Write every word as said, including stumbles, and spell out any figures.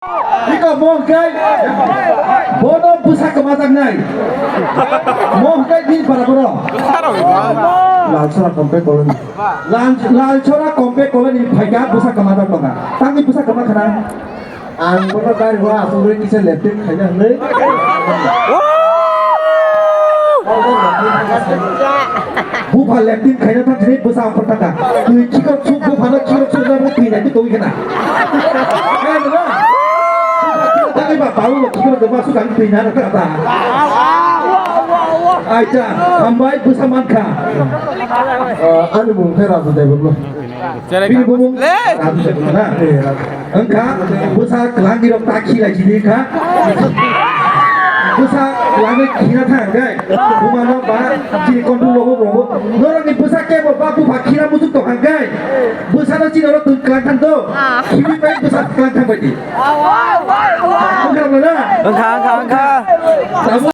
Iko mo hwnkhe bono bwsa kwmajaknai. Mo hwnkhe bini para boro. Lalsora Kompe Colony. Lal-, Lalsora Kompe Colony phaikha bwsa kwmajak tongkha. Tamni bwsa kwma khana? Ang bono gari o asugwi kisa leptin khaina hwnwi. Bupha leptin khaina thang sini bwsa ang phar thangkha. Twi khikrok suk bupha no khikrok suk na twi nai twi tongwi khana. Kaya nungna? Tangwi ba babu bo khikrok dema suk ang twi na thangkha ta. Acha, hambai bwsa mankha. Ah, ani mung khe Raju Debbarma. Bini bumung Raju Debbarma na. Wngkha bwsa kwlangni rok ta khilai sini kha. Bwsa kwlangwi khina thang khe. Buma no ba chini control rogo rogo. Norokni bwsa kebo ba bupha khina muchuk tong kha khe. Bwsa no chini oro tun kwlang thang do. Khini pai bwsa kwlang thang bai di. Wngkha na? Wngkha, wngkha, wngkha.